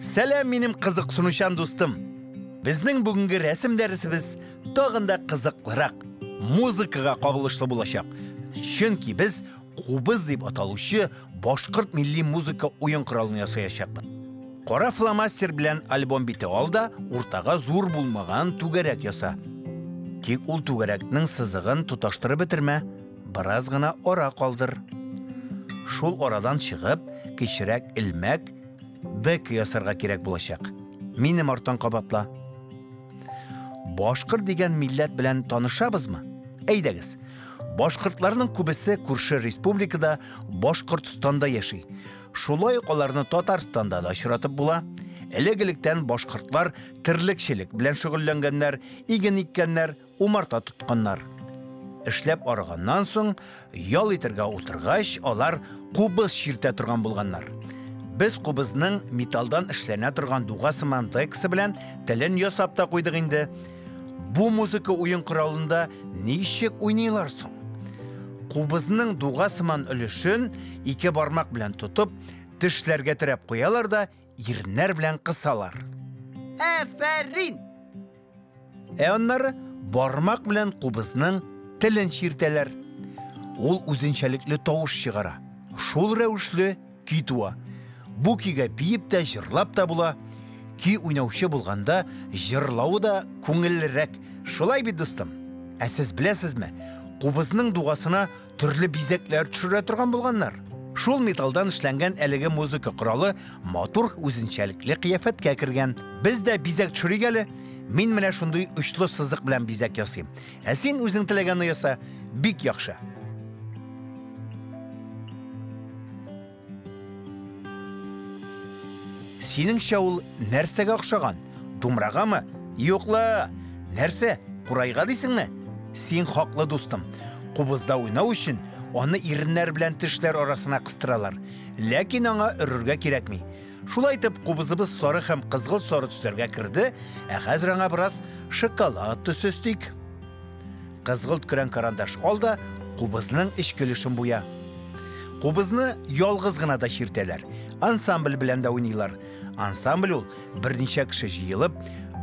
Сәлам, минем кызыксынучан дустым. Безнең бүгенге рәсем дәресебез тагын да кызыклырак, музыкага кагылышлы булачак. Чөнки без кубыз дип аталучы башкорт милли музыка уен коралын ясаячакбыз. Кара фломастер белән альбом бите ал да, уртага зур булмаган түгәрәк яса. Тик ул түгәрәкнең сызыгын тоташтырып бетермә, бераз гына ара калдыр. Шул арадан чыгып, кечерәк элмәк, дека ясарга кирәк булачак. Минем арттан кабатла. Башкорт дигән милләт белән танышабызмы? Әйдәгез. Башкортларның күбесе күрше республикада Башкортстанда яши. Шулай ук аларны Татарстанда да очратып була. Элек-электән башкортлар терлекчелек белән шөгыльләнгәннәр, иген иккәннәр, умарта тотканнар. Эшләп арыганнан соң, ял итәргә утыргач, алар кубыз чиртә торган булганнар. Без кубызның металлдан эшләнә торган дуга сыман дексы белән телен ясап та куйдык инде. Бу музыка уен коралында ничек уйныйлар соң? Кубызның дуга сыман өлешен ике бармак белән тотып, тешләргә терәп куялар да иреннәр белән кысалар. Афәрин! Ә аннары бармак белән кубызның телен чиртәләр. Ул үзенчәлекле тавыш чыгара. Шул рәвешле көй туа. Бу көйгә биеп тә, җырлап та була. Көй уйнаучы булганда җырлавы да күңеллерәк. Шулай бит, дустым? Ә сез беләсезме, кубызның дугасына төрле бизәкләр төшерә торган булганнар. Шул металлдан эшләнгән әлеге музыка коралы матур үзенчәлекле кыяфәткә кергән. Без дә бизәк төшерик әле. Мин менә шундый очлы сызык белән бизәк ясыйм. Ә син үзең теләгәнне яса. Бик яхшы. Синеңчә ул нәрсәгә охшаган? Думрагамы? Юк ла. Нәрсә? Курайга дисеңме? Син хаклы, дустым. Кубызда уйнау өчен аны иреннәр белән тешләр арасына кыстыралар. Ләкин аңа өрергә кирәкми. Шулай итеп, кубызыбыз сары һәм кызгылт сары төсләргә керде, ә хәзер аңа бераз шоколад төсе өстик. Кызгылт көрән карандаш ал да, кубызның эчке өлешен буя. Кубызны ялгыз гына да чиртәләр. Ансамбль белән дә уйныйлар. Ансамбль ул берничә кеше җыелып,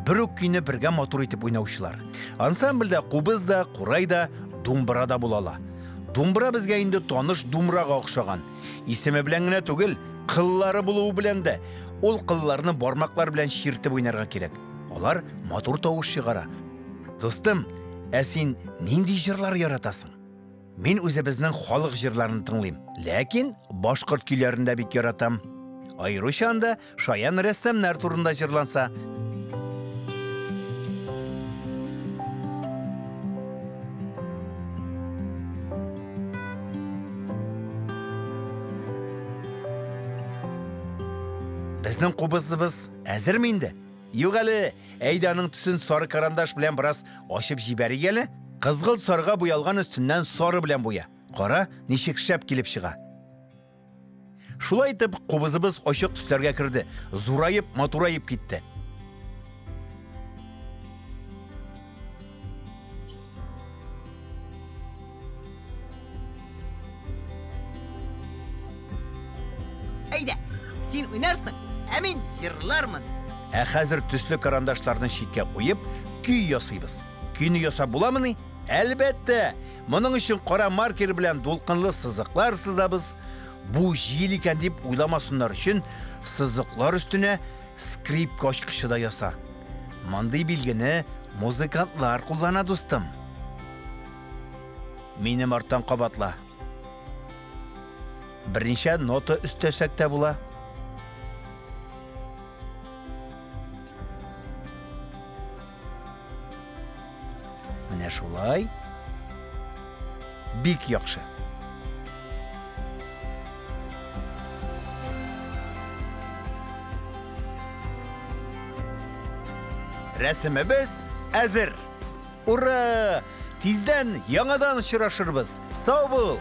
бер үк көйне бергә матур итеп уйнаучылар. Ансамбльдә кубыз да, курай да, думбра да була ала. Думбра безгә инде таныш думрага охшаган. Исеме белән генә түгел, кыллары булуы белән дә. Ул кылларны бармаклар белән чиртеп уйнарга кирәк. Алар матур тавыш чыгара. Дустым, ә син нинди җырлар яратасың? Мин үзебезнең халык җырларын тыңлыйм, ләкин башкорт көйләрен дә бик яратам. Аеруча анда шаян рәссамнар турында җырланса. Безнең кубызыбыз әзерме инде? Юк әле, әйдә аның төсен сары карандаш белән бераз ачып җибәрик әле. Кызгылт сарыга буялган өстеннән сары белән буя. Кара, ничек шәп килеп чыга. Шулай итеп, кубызыбыз ачык төсләргә керде, зураеп, матураеп китте. Әйдә, син уйнарсың, ә мин җырлармын. Ә хәзер төсле карандашларны читкә куеп, көй ясыйбыз. Көйне ясап буламыни? Әлбәттә! Моның өчен кара маркер белән дулкынлы сызыклар сызабыз. Бу җил икән дип уйламасыннар өчен сызыклар өстенә скрипка ачкычы да яса. Мондый билгене музыкантлар куллана, дустым. Минем арттан кабатла. Берничә нота өстәсәк тә була. Менә шулай. Бик яхшы. Рәсемебез әзер. Ура! Тиздән яңадан очрашырбыз. Сау бул!